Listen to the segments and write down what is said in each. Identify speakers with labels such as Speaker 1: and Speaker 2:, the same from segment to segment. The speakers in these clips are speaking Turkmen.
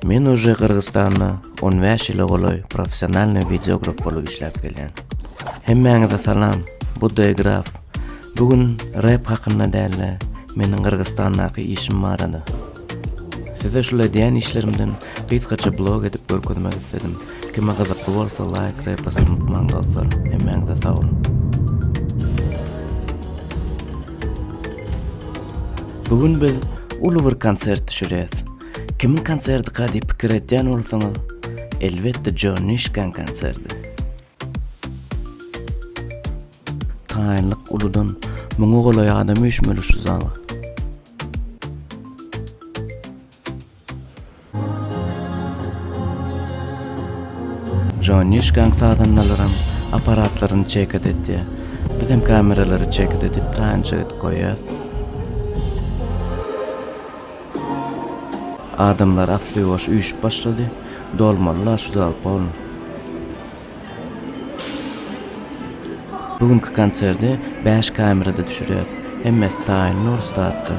Speaker 1: Men uje Gyrgyzystanda 15 ýyla golaý professionalnyý wideograf bolup işläp gelýän. Hemmäňize salam, bu D-Graf. Bu gün rep hakynda däl-de, meniň Gyrgyzystandaky işim barada. Size şul edýän işlerimden gysgaça blog edip görkezmek isledim. Kime gyzykly bolsa laýk, repost unutmaň dostlar. Hemmäňize sag boluň. Bu gün biz uly bir konsert düşürýäs. Kimiň konsertika diýip pikir edýän bolsaňyz, elbetde Jonnişkaň konserti. Taýynlyk uludan müňe golaý adam üýşmeli şu zala. Jonnişkaň sazandalaram apparatlaryny çeket etýär. Bizem kameralary çeket edip taýynça edip goýýas. Adamlar assyýuwaş üýşüp başlady. Dolmaly-la şu zal polny. Bu günki konserdi 5 kamerada düşürýäs. Hemmesi taýyn dur startda.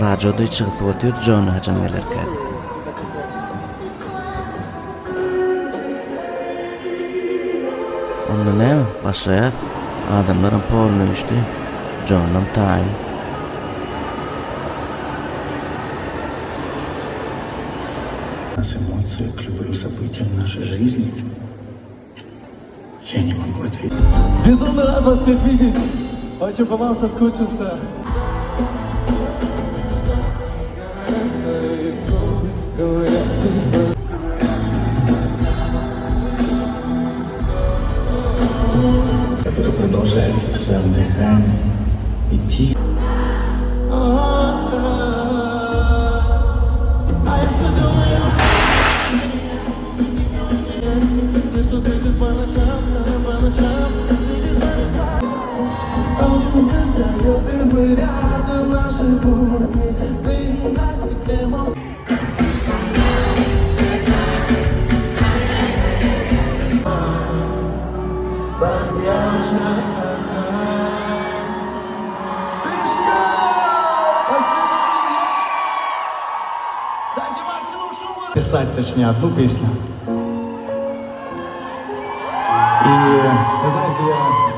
Speaker 1: Radioda içi gysyp otyr Jony haçan gelerkä diýip. Onda näme, başlaýas. Adamlaram polny üýşdi. Jonam taýyn.
Speaker 2: Нас эмоции к любым событиям нашей жизни. Я не могу ответить.
Speaker 3: Безумно рад вас всех видеть. Очень по вам соскучился.
Speaker 2: Который продолжается в своем дыхании. И тихо.
Speaker 3: Солнце встает, и мы рядом наши будни. Ты наш стекле Спасибо, друзья! Дайте максимум шума!
Speaker 2: Писать, точнее, одну песню. И, вы знаете, я...